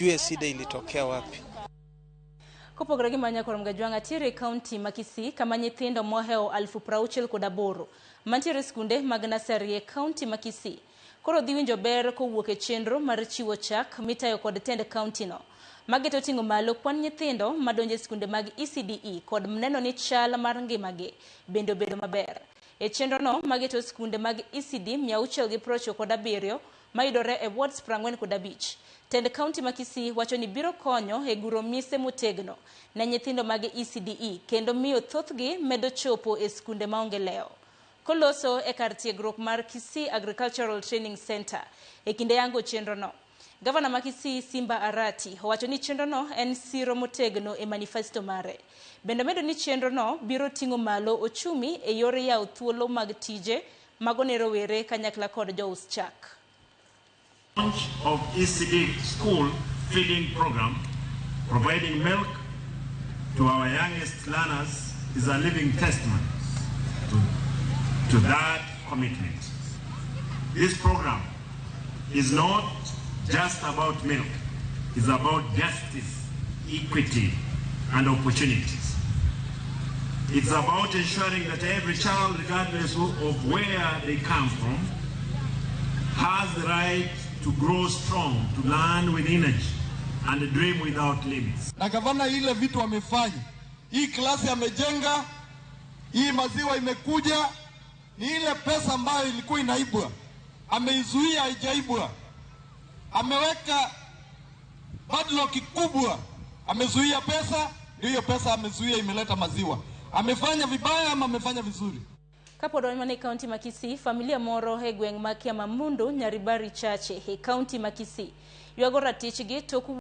Tujue shida ilitokea wapi. Kopogore gi mano Nyakwar Mgajwang' atiere e kaunti ma Kisii kama nyithindo mohewo 68,000 mantiere e skunde mag nasari e kaunti ma Kisii koro dhi winjo ber kowuok e chenro mar chiwo chak mitayo kod tend kaunti no. Mageto ting'o malo kwan nyithindo madonjo e skunde mag ECDE kod neno ni chal mar ngimagi bende obedo maber. E chenro no mageto skunde mag ECD 697 mayudore e wards 45. Tend kaunti ma Kisii wacho ni biro konyo e guro mise motegno ne nyithindo mag ECDE kendo miyo thothgi medo chopo e skunde maonge lewo. Koloso e kar tiegruok mar Kisii Agricultural Training Center e kinde yango chenro no. Gavana ma Kisii Simba Arati owacho ni chenro no en siro motegno e manifesto mare. Bende omedo ni chenro no biro ting'o malo ochumi e yor yawo thuolo mag tije mago ne rowere kanyakla kod jous chak. Launch of ECD school feeding program, providing milk to our youngest learners, is a living testament to that commitment. This program is not just about milk, it's about justice, equity, and opportunities. It's about ensuring that every child, regardless of where they come from, has the right to grow strong, to learn with energy, and dream without limits. Na gavana ile vitu amefanya, hii klasi amejenga, hii maziwa imekuja, ni ile pesa ambayo ilikuwa inaibwa, ameizuia haijaibwa. Ameweka padlock kubwa, amezuia pesa, ndio hiyo pesa amezuia imeleta maziwa. Amefanya vibaya ama amefanya vizuri? Kapod wan mana e kaunti ma Kisii, familia moro e gweng' ma Kiamamundu, Nyaribari Chache e kaunti ma Kisii ywago ratichgi tok